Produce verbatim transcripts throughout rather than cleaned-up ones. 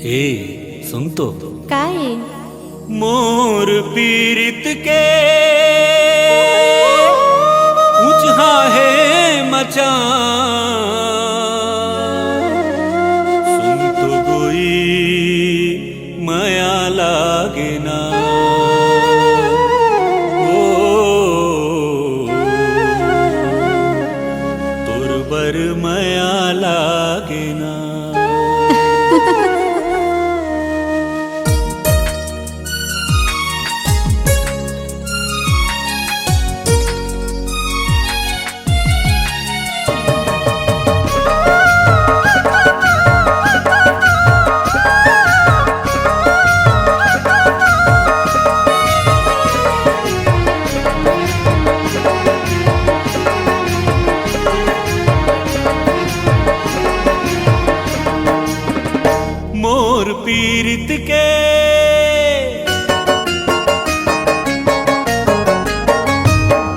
ए, सुन तो। काय? मोर पीरित के ऊंचा हे मचान, सुन तो गोई मया लागे ना। ओ, तोर बर मया लागे ना। मोर पीरित के,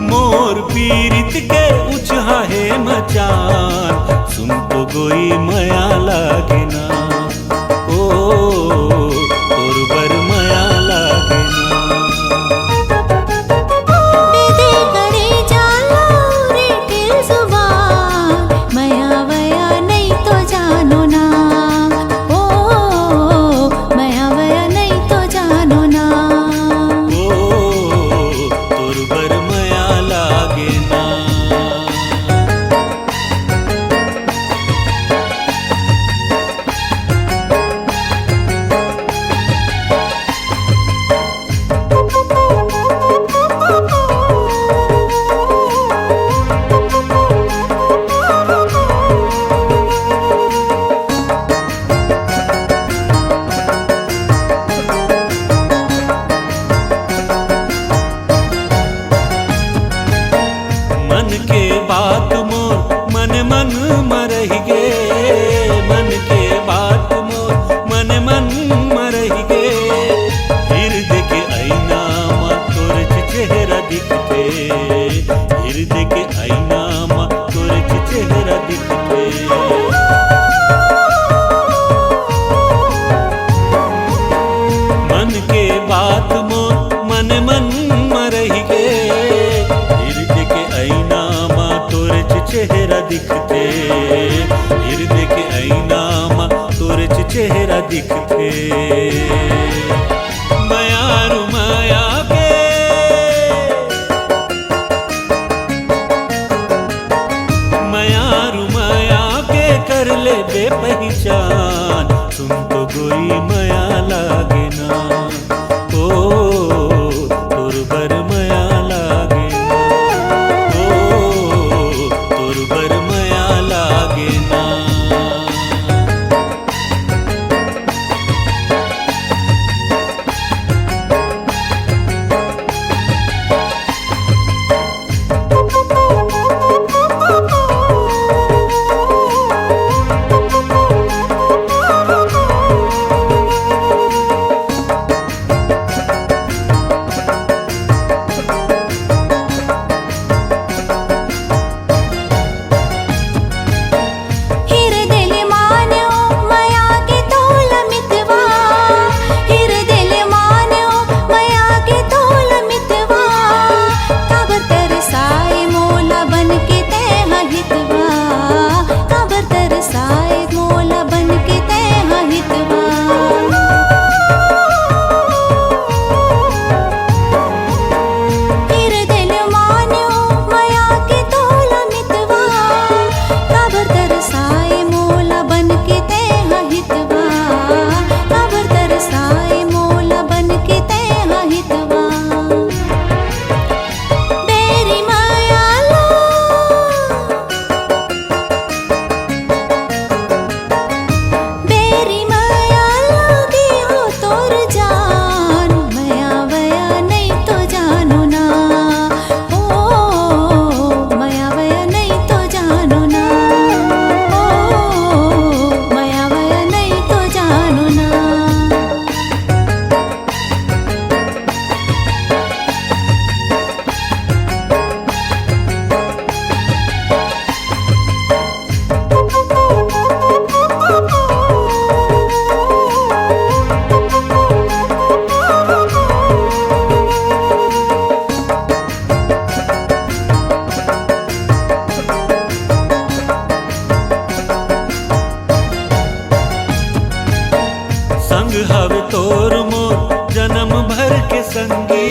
मोर पीरित के ऊंचा हे मचान, सुन तो गोई मया लागे ना। ओ, तोर बर मया लागे ना। दे दे करे जालो रे दिल जुबान, मया वया नहीं तो जानो ना। ओ, मया वया नहीं तो जानो ना। ओ, तोर बर मया लागे ना। मन के बात मोर मन मन म रहि गे, मन के बात मोर मन मन म रहि गे। हिरदे के अइना म तोर चेहरा दिखथे, हिरदे के अइना म तोर चेहरा दिखथे। मन के बात मोर मन मन म रहि गे, हिरदे के अइना म तोर चेहरा दिखथे, हिरदे के अइना म तोर चेहरा दिखथे। मयारू मया के, मयारू मया के कर लेबे पहिचान, सुन तो गोई मया लागे ना। ओ, तोर बर मया लागे ना। ओ, तोर बर मया लागे ना। हवे तोर मोर जन्म भर के संगी,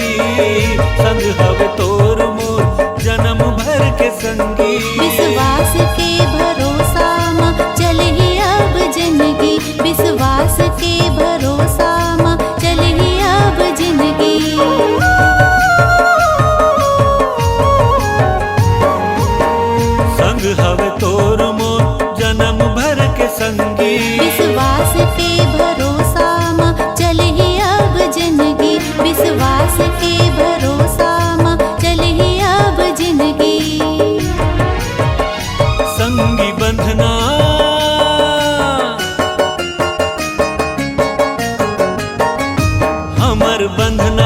संग हवे तोर मोर जन्म भर के संगी। विश्वास के भरोसा म चलही अब जिंदगी, विश्वास के भरोसा म चलही अब जिंदगी। संग हवे तोर मोर जन्म भर के संगी। विश्वास के भरोसा म चलही अब जिंदगी, विश्वास के भरोसा म चलही अब जिंदगी। संगी बंधना, हमर बंधना